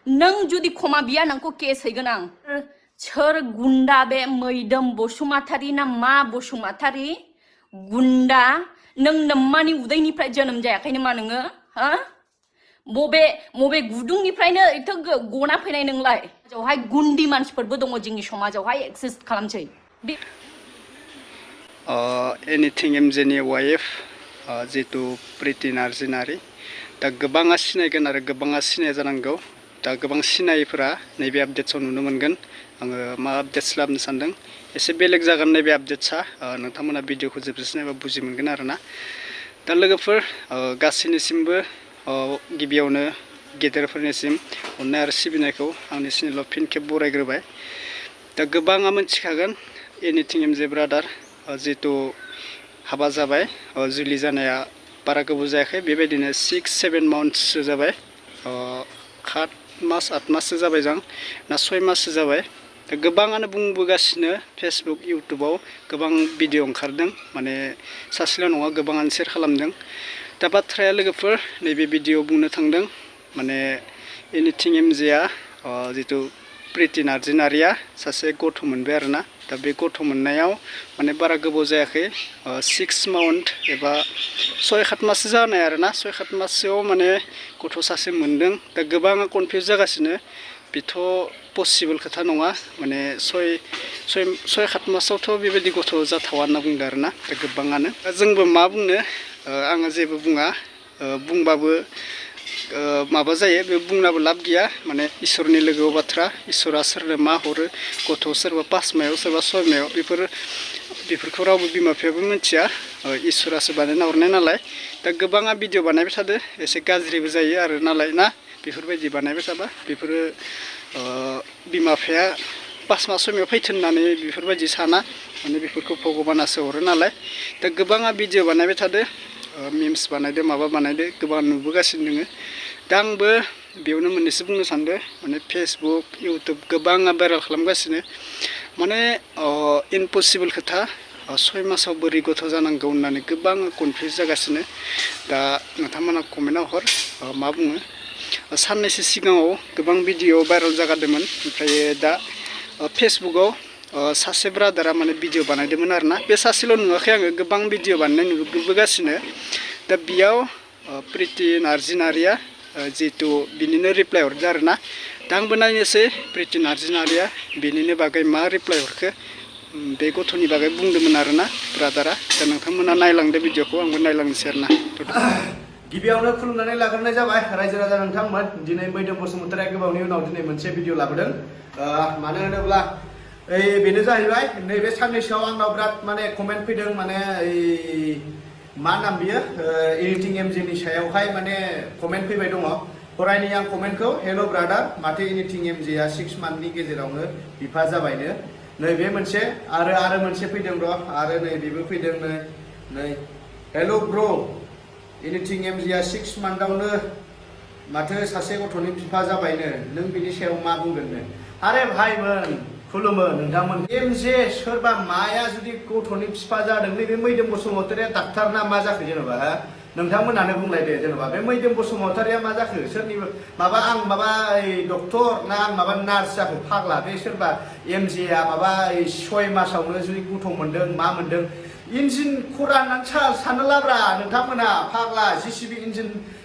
नों जुदि खमा बिया नोंखौ केस हैगोन आं सोर गुन्डा बे मैदोम बसुमतारी ना मा बसुमतारी गुन्डा नों नम्मानि उदैनिफ्राय जोनोम जायाखै नामा नोङो हा मबे गुदुंनिफ्रायनो एथ' गना फैनाय नोंलाय जौहाय गुन्डी मानसिफोरबो दङ जोंनि समाजावहाय एक्सिस्ट खालामसै एनिथिं एमजेनि वाइफ जितु प्रिति नार्जिनारि दा गोबाङा सिनायगोन आरो गोबाङा सिनाया जानांगौ दा गोबां सिनायिफोरा नैबे आपडेट्सआव नुनो मोनगोन आङो मा आपडेट्स लाबोनो सानदों एसे बेलेग जागोन नैबे आपडेट्सआ नोंथांमोना भिडिअखौ जोबजासे नायबा बुजि मोनगोन आरोना दा लोगोफोर गासैनिसिमबो गिबियावनो गेदेरफोरनिसिम अननाय आरो सिबिनायखौ आंनि चेनेलाव फिन खेब बरायग्रोबाय दा गोबाङा मिथिखागोन एनिथिं एमजे ब्रादार जितु हाबा जाबाय जुलि जानाया बारा गोबाव जायाखै बेबायदिनो 6-7 मान्थससो जाबाय 7 मास 8 माससो जाबाय जों ना 6 माससो जाबाय दा गोबाङानो बुंबोगासिनो फेसबुक इउटुबाव गोबां भिडिअ ओंखारदों माने सासेल' नङा गोबाङानो शेयार खालामदों दा बाथ्राया लोगोफोर नैबे भिडिअ बुंनो थांदों माने एनिथिं एमजेआ जितु प्रिति नार्जिनारिया सासे गथ' मोनबाय आरोना दा बे गथ' मोननायाव माने बारा गोबाव जायाखै 6 मान्थ एबा 6-7 माससो जानाय आरोना 6-7 माससोआव माने गथ' सासे मोनदों दा गोबाङा कनफिउज जागासिनो बेथ' पसिबल खोथा नङा माने 6-7 मासावथ' बेबायदि गथ' जाथावा होनना बुंदों आरोना दा गोबाङानो दा जोंबो मा बुंनो आङो जेबो बुङा बुंबाबो माबा जायो बे बुंनाबो लाब गैया माने इसोरनि लोगोआव बाथ्रा इसोरा सोरनो मा हरो गथ' सोरबा 5 मायाव सोरबा 6 मायाव बेफोरखौ रावबो बिमा बिफायाबो मिथिया इसोरासो बानायना हरनाय नालाय दा गोबाङा भिडिअ बानायबाय थादो एसे गाज्रिबो जायो आरो नालाय ना बेफोरबायदि बानायबाय थाबा बेफोरो बिमा बिफाया 5 मास 6 मायाव फैथों होननानै बेफोरबायदि साना माने बेफोरखौ भगबानासो हरो नालाय दा गोबाङा भिडिअ बानायबाय थादो मिम्स बानायदो माबा बानायदो गोबां नुबोगासिनो दोङो दा आंबो बेयावनो मोननैसो बुंनो सानदों माने फेसबुक इउटुब गोबाङा भाइरेल खालामगासिनो माने इम्पसिबल खोथा 6 मासाव बोरै गथ' जानांगौ होननानै गोबां कनफिउज जागासिनो दा नोंथांमोना कमेन्टआव हर मा बुङो साननैसो सिगाङाव गोबां भिडिअ भाइरेल जागादोंमोन ओमफ्राय दा फेसबुकआव सासे ब्रादारा माने भिडिअ बानायदोंमोन आरोना बे सासेल' नुवाखै आङो गोबां भिडिअ बानायनाय नुबोगासिनो दा बेयाव प्रिति नार्जिनारिया जितु बिनिनो रिप्लाइ हरदो आरोना दा आंबो नायनोसै प्रिति नार्जिनारिया बिनिनो बागै मा रिप्लाइ हरखो बे गथ'नि बागै बुंदोंमोन आरोना ब्रादारा दा नोंथांमोना नायलांदो भिडिअखौ आंबो नायलांनोसै आरोना गिबियावनो खुलुमनानै लाग्रोनाय जाबाय रायजो राजा नोंथांमोन दिनै मैदोम बसुमतारिया गोबावनि उनाव दिनै मोनसे भिडिअ लाबोदों मानो होनोब्ला बेनो जाहैबाय नैबे साननैसोआव आंनाव बिराद माने कमेन्ट फैदों माने मा नाम बियो एनिथिं एमजेनि सायावहाय माने कमेन्ट फैबाय दङ फरायनि आं कमेन्टखौ हेल' ब्रादार माथो एनिथिं एमजेआ 6 मान्थनि गेजेरावनो बिफा जाबायनो नैबे मोनसे आरो मोनसे फैदों र' आरो नैबेबो फैदों नै हेल' ब्र' एनिथिं एमजेआ 6 मान्थआवनो माथो सासे गथ'नि बिफा जाबायनो नों बिनि सायाव मा बुंगोननो आरे भाइमोन खुलुमो नोंथांमोन एमजे सोरबा माया जुदि गथ'नि बिफा जादों नैबे मैदोम बसुमतारिया डाक्टार ना मा जाखो जेनेबा नोंथांमोनानो बुंलायदे जेनेबा बे मैदोम बसुमतारिया मा जाखो सोरनिबा माबा आं माबा डक्टर ना आं माबा नार्स जाखो फाग्ला बे सोरबा एमजेआ माबा 6 मासावनो जुदि गथ' मोनदों मा मोनदों इन्जिन खरानानै साननो लाब्रा नोंथांमोना फाग्ला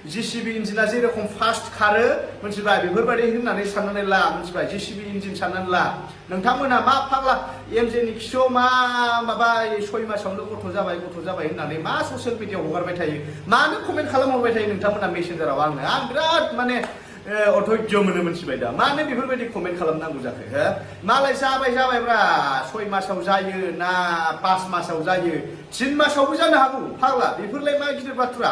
जिसिबि इन्जिना जेरखम फास्ट खारो मिथिबाय बेफोरबायदि होननानै साननानै ला मिथिबाय जिसिबि इन्जिन साननानै ला नोंथांमोना मा फाग्ला एमजेनि खिसौ मा माबा 6 मासावनो गथ' जाबाय होननानै मा ससियेल मिडियाआव हगारबाय थायो मानो कमेन्ट खालामहरबाय थायो नोंथांमोना मेसेन्जाराव आं बिराद माने अधैर्य मोनो मिथिबाय दा मानो बेफोरबायदि कमेन्ट खालामनांगौ जाखो मालाय जाबायब्रा 6 मासाव जायो ना 5 मासाव जायो 3 मासावबो जानो हागौ फाग्ला बेफोरलाय मा गिदिर बाथ्रा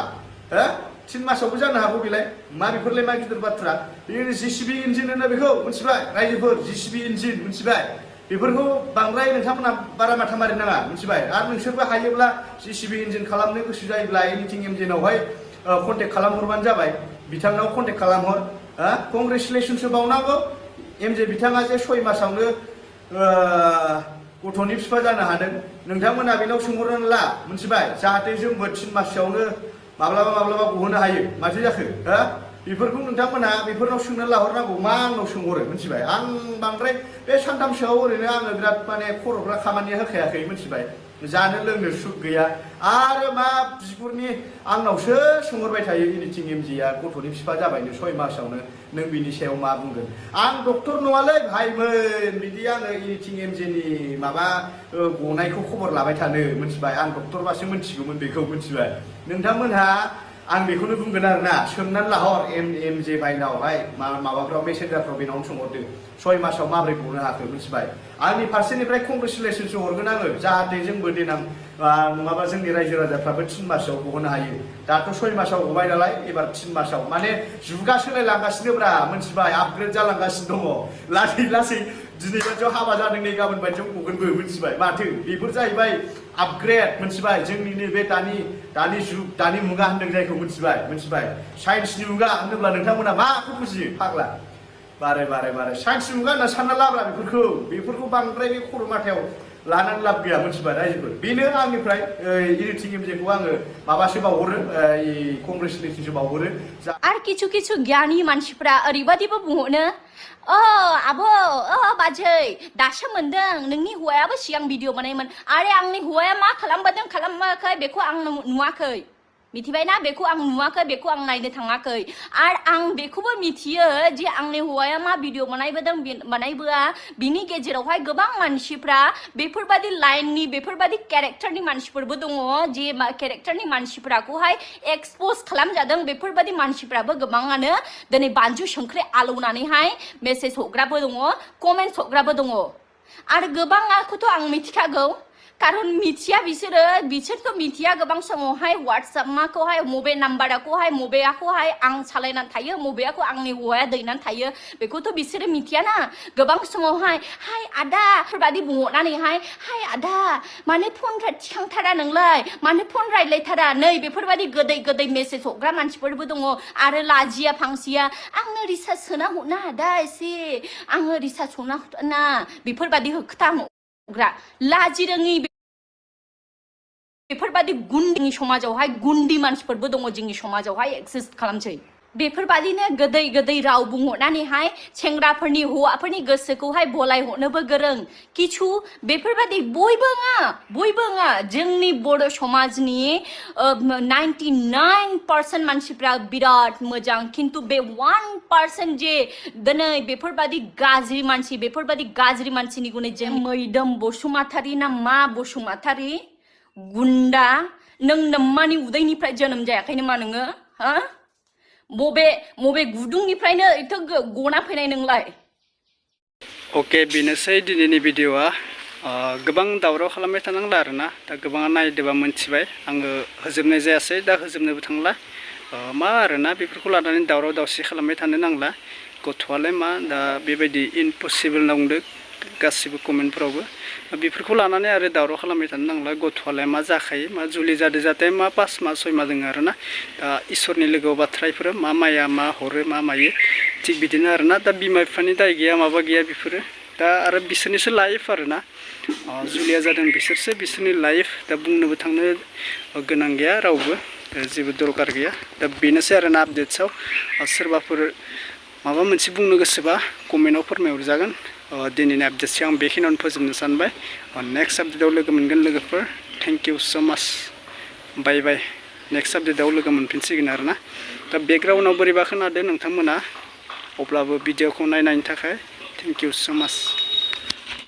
3 मासावबो जानो हागौ बेलाय मा बेफोरलाय मा गिदिर बाथ्रा बे जिसिबि इन्जिन होनो बेखौ मिथिबाय रायजोफोर जिसिबि इन्जिन मिथिबाय बेफोरखौ बांद्राय नोंथांमोना बारा माथा मारि नाङा मिथिबाय आरो नोंसोरबो हायोब्ला जिसिबि इन्जिन खालामनो गोसो जायोब्ला एनिथिं एमजेनावहाय कन्टेक्ट खालामहरबानो जाबाय बिथांनाव कन्टेक्ट खालामहर कंग्रेचुलेसनसो बावनांगौ एमजे बिथाङा जे 6 मासावनो गथ'नि बिफा जानो हादों नोंथांमोना बेनाव सोंहरनानै ला मिथिबाय जाहाथे जोंबो 3 मासआवनो माब्लाबा गहोनो हायो माथो जाखो बेफोरखौ नोंथांमोना बेफोरनाव सोंना लाहरनांगौ मा आंनाव सोंहरो मिथिबाय आं बांद्राय बे सानथामसोआव ओरैनो आङो बिराद माने खर'फ्रा खामानि होखायाखै मिथिबाय जानो लोंनो सुख गैया आरो मा बिगुरनि आंनावसो सोंहरबाय थायो इडिटिं एमजिया गथ'नि बिफा जाबायनो 6 मासावनो नों बिनि सायाव मा बुंगोन आं डक्टर नङालै भाइमोन बिदि आङो इडिटिं एमजिनि माबा गनायखौ खबर लाबाय थानो मिथिबाय आं डक्टरबासो मिथिगौमोन बेखौ मिथिबाय नोंथांमोनहा आं बेखौनो बुंगोन आरोना सोंनानै लाहर एमजे भाइनावहाय माबाफ्राव मेसेन्जारफ्राव बेनावनो सोंहरदो 6 मासाव माबोरै गनो हाखो मिथिबाय आंनि फारसेनिफ्राय कंग्रेचुलेसनसो हरगोन आङो जाहाथे जोंबो देनां नङाबा जोंनि रायजो राजाफ्राबो 3 मासाव गहोनो हायो दाथ' 6 मासाव गबाय नालाय एबार 3 मासाव माने जुगा सोलायलांगासिनोब्रा मिथिबाय आपग्रेड जालांगासिनो दङ लासै लासै दिनै बायदियाव हाबा जादों नै गाबोन बायदियाव गगोनबो मिथिबाय माथो बेफोर जाहैबाय आपग्रेड मिथिबाय जोंनि नैबे दानि जुग दानि मुगा होनदों जायखौ मिथिबाय साइन्सनि मुगा होनोब्ला नोंथांमोना माखौ बुजियो फाग्ला बारे साइन्सनि मुगा होनना सानना लाब्रा बेफोरखौ बांद्राय बे खर' माथायाव लानानै लाब गैया मिथिबाय रायजोफोर बेनो आंनिफ्राय इडिटिं एमजेखौ आङो माबासो बावहरो कंग्रेचुलेसनसो बावहरो आरो किछु गियानि मानसिफ्रा ओरैबायदिबो बुङोनो आब' बाजै दासो मोनदों नोंनि हौवायाबो सिगां भिडिअ बानायोमोन आरे आंनि हौवाया मा खालामबोदों खालामाखै बेखौ आं नुवाखै मिथिबायना बेखौ आं नुवाखै बेखौ आं नायनो थाङाखै आरो आं बेखौबो मिथियो जे आंनि हौवाया मा भिडिअ बानायबोदों बानायबोआ बिनि गेजेरावहाय गोबां मानसिफ्रा बेफोरबायदि लाइननि बेफोरबायदि केरेक्टारनि मानसिफोरबो दङ जे केरेक्टारनि मानसिफोराखौहाय एक्सप'ज खालामजादों बेफोरबायदि मानसिफ्राबो गोबाङानो दिनै बानजु संख्रि आलौनानैहाय मेसेज हरग्राबो दङ कमेन्ट हरग्राबो दङ आरो गोबाङाखौथ' आं मिथिखागौ कारन मिथिया बिसोरथ' मिथिया गोबां समावहाय WhatsApp माखौहाय मबे नाम्बारखौहाय मबेयाखौहाय आं सालायनानै थायो मबेयाखौ आंनि हौवाया दैनानै थायो बेखौथ' बिसोरो मिथियाना गोबां समावहाय हाय आदा बेफोरबायदि बुंहरनानैहाय हाय आदा मानो फन थिखांथारा नोंलाय मानो फन रायलायथारा नै बेफोरबायदि गोदै मेसेज हरग्रा मानसिफोरबो दङ आरो लाजिया फांसिया आंनो रिसार्ज सोना हरना आदा एसे आङो रिसार्ज सोना हरना बेफोरबायदि खोथा हरग्रा लाजि रोङि बेफोरबायदि गुन्दिनि समाजावहाय गुन्दी मानसिफोरबो दङ जोंनि समाजावहाय एक्सिस्ट खालामसै बेफोरबायदिनो गोदै राव बुंहरनानैहाय सेंग्राफोरनि हौवाफोरनि गोसोखौहाय बलायहरनोबो गोरों किछु बेफोरबायदि बयबो नङा जोंनि बर' समाजनि 99% मानसिफ्रा बिराद मोजां खिन्थु बे 1% जे दिनै बेफोरबायदि गाज्रि मानसिनि गुनै जे मैदोम बसुमतारी ना मा बसुमतारी गुन्दा नों नम्मानि उदैनिफ्राय जोनोम जायाखै नामा नोङो हा मबे गुदुंनिफ्रायनो एथ' गना फैनाय नोंलाय अके बेनोसै दिनैनि भिडिअआ गोबां दावराव खालामबाय थानांला आरोना दा गोबाङा नायदोबा मोनथिबाय आङो होजोबनाय जायासै दा होजोबनोबो थांला मा आरोना बेफोरखौ लानानै दावराव दावसि खालामबाय थानो नांला गथ'आलाय मा दा बेबायदि इम्पसिबल नांदों गासिबो कमेन्टफोरावबो बेफोरखौ लानानै आरो दावराव खालामबाय थानो नांला गथ'आलाय मा जाखायो मा जुलि जादो जाते मा 5 मास 6 मास दङ आरोना दा इसोरनि लोगोआव बाथ्राफोरा मा माया मा हरो मा मायो थिग बिदिनो आरोना दा बिमा बिफानि दाय गैया माबा गैया बेफोरो दा आरो बिसोरनिसो लाइफ आरोना जुलिया जादों बिसोरनि लाइफ दा बुंनोबो थांनो गोनां गैया रावबो जेबो दरकार गैया दा बेनोसै आरोना आपडेट्सआव सोरबाफोर माबा मोनसे बुंनो गोसोबा कमेन्टआव फोरमायहरजागोन दिनैनि आपडेट्सखौ आं बेखिनियावनो फोजोबनो सानबाय नेक्स्ट आपडेटआव लोगो मोनगोन लोगोफोर थेंक इउ स' माच बाय बाय नेक्स्ट आपडेटआव लोगो मोनफिनसिगोन आरोना दा बेकग्राउन्डआव बोरैबा खोनादों नोंथांमोना अब्लाबो भिडिअखौ नायनायनि थाखाय थेंक इउ स' माच